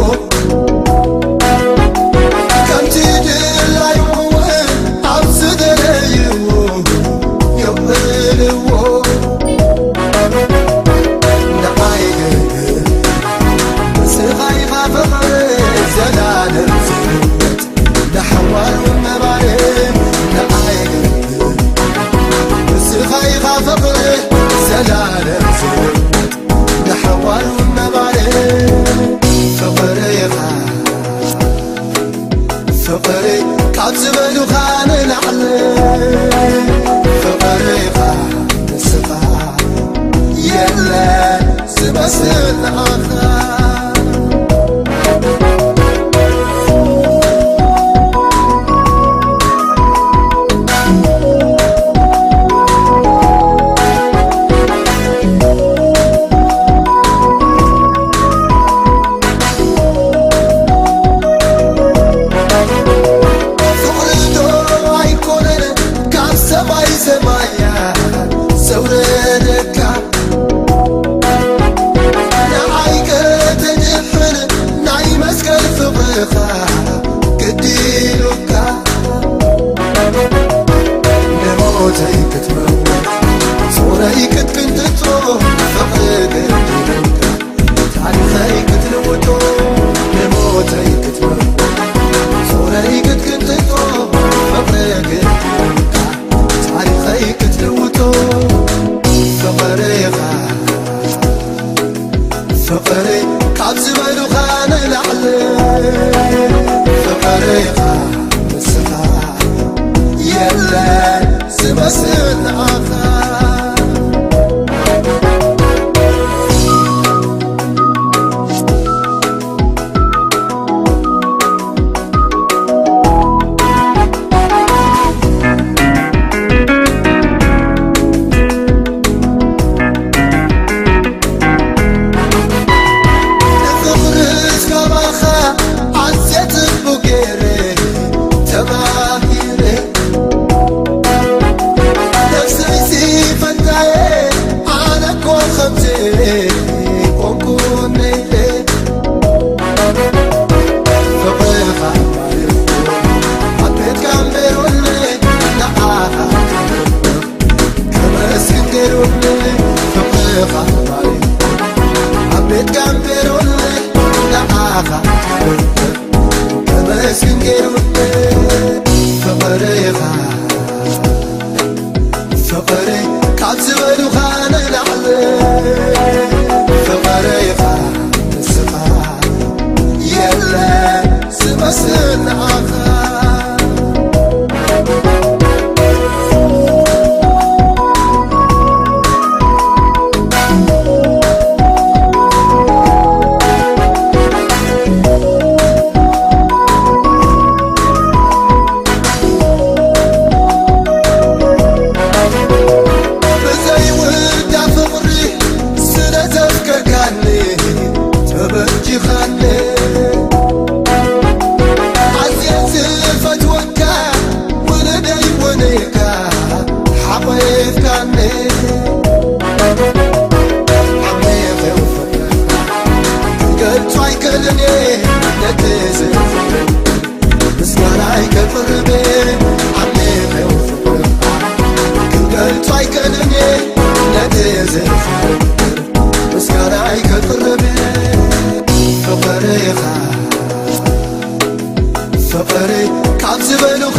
ከምቲ ድላዩ እውን ኣብ ዝደለይዎ የቕልዎ። ንዓይ ግን ንስኻ ኢኻ ፍቕሪ ዘላለም ዝህይወት፣ ንሓዋሩ ምንባር ንዓይ ግን ንስኻ ኢኻ ፍቕሪ ዘላለም ዝህይወት፣ ንሓዋሩ ምንባር ፍቕሪ ኢኻ። ፍቕሪ ካብ ዝበሉኻ ንላዕሊ፣ ፍቕሪኻ ንስኻ የለን ዝመስል ንዓኻ። ፍቕሪ ዶ ኣይኮነን ካብ ሰማይ ሰማያት ዘውረደካ? ንዓይ ከተድሕን ናይ መስቀል ፍቕርኻ ግዲ ኢሉካ። ንሞተይ ክትመውት ጾረይ ክትቅንጥጦ ፍቕሪ ግዲ ኢሉካ። ታሪኸይ ክትልውጦ ንሞተይ ክትመርቶ ጾረይ ክትቅንጥጦ ፍቕሪ ግድካ። ታሪኸይ ክትልውጦ ፍቕሪኻ። ፍቕሪ ካብ ዝበሉኻ ንላዕሊ ፍቕሪኻ ንስኻ የለን ዝመስል ንዓኻ። ንፍቕርስ ካባኻ ኣዝየ ጽቡቕ ገይረ ተማሂረ። ነፍሰይሲ ፈንታየ፣ ኣነ እኮ ከምዚ ኮንኩ ነይረ። ፍቕርኻ ኣብ ቤት ጋምቤሮለ ንዓኻ ከመስግን ገይሩኒ። ፍቕርኻ ኣብ ቤት ጋምቤሮለ ንዓኻ ከመስግን ገይሩኒ። ፍቕርኻ ፍቕሪ ካብ ዝበሉኻ ንላዕሊ ፍቕሪኻ ንስኻ የለን ዝመስል ንዓኻ። ብዘይ ውዳ ፍቕሪ ስለ ዘፍቀርካኒ ተበጂኻኒ። ኣዝየ ዝፈትወካ ውሉደይ እውን ኢኻ ሓቒፍካኒ። ዓሚቕ ፍቕርኻ ክገልጾ ኣይክእልን እየ ነቲ ዝፍቅር ምስጋናይ ከቕርብ። ዓሚቕ ፍቕርኻ ክገልጾ ኣይክእልን እየ ነቲ ዝፍቅር ከቕርብ ፍቕርኻ ፍቕረይ ካብ ዝበሉኻ